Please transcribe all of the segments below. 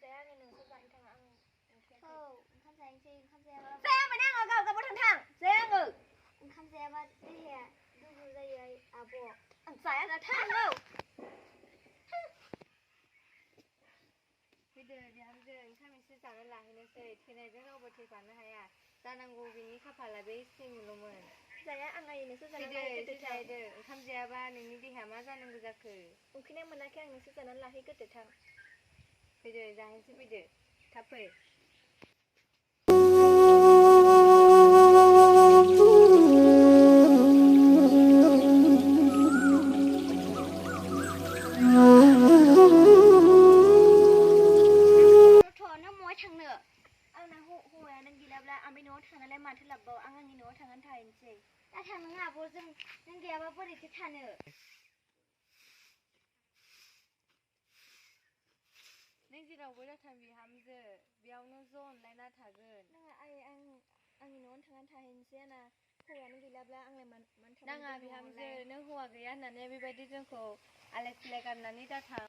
Saya ni nung sa tang ang khăn xe chi khăn xe ba Saya ma nang ga ga bo thang thang Saya ngư khăn xe ba đi hè du du dây ấy à bộ Saya là thang ngư Bây giờ thì ham giờ khá mình sư chẳng là hình sẽ thì này rất là bật thì quản hay à ta năng ngô vì khá phải là bế sinh luôn mình Saya ang ay nung sa tang Bây giờ sai giờ tham gia ba nên đi hàm ra năng ra khử khi này mình cái nung sa tang là khi cái tự thang Bây giờ ra hết bây giờ thắp phêมาทลับบ่อังอันนี้เนาะทางอันไทยจังถ้าทางนึงอ่ะบ่ซึ่งนั่นแกว่าบ่ได้สิทันเด้อนี่สิเราบ่ได้ทันวิหามเจอเบียวโนโซนไลน่าทาเกินนั่นไอ้อังนี้เนาะทางอันไทยเสียนะผู้ว่านั่นกิลับละอังเลยมันนั่งอ่ะวิหามเจอเนื้อหัวกะยันนั่น everybody จังโคอเล็กซ์เลกันนั่นนี่ตาทาง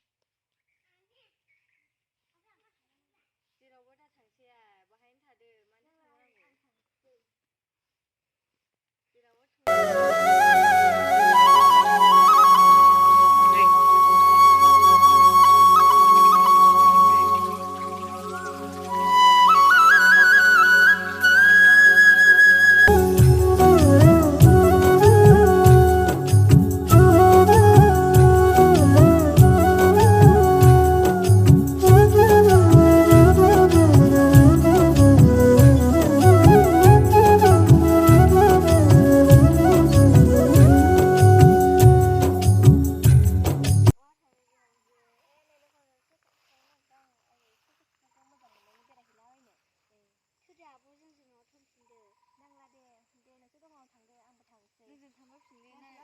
สิเราบ่ได้ทันเสียบ่ให้ทาเด้อมันทางนี่จะทำว่าผิดเลยนะ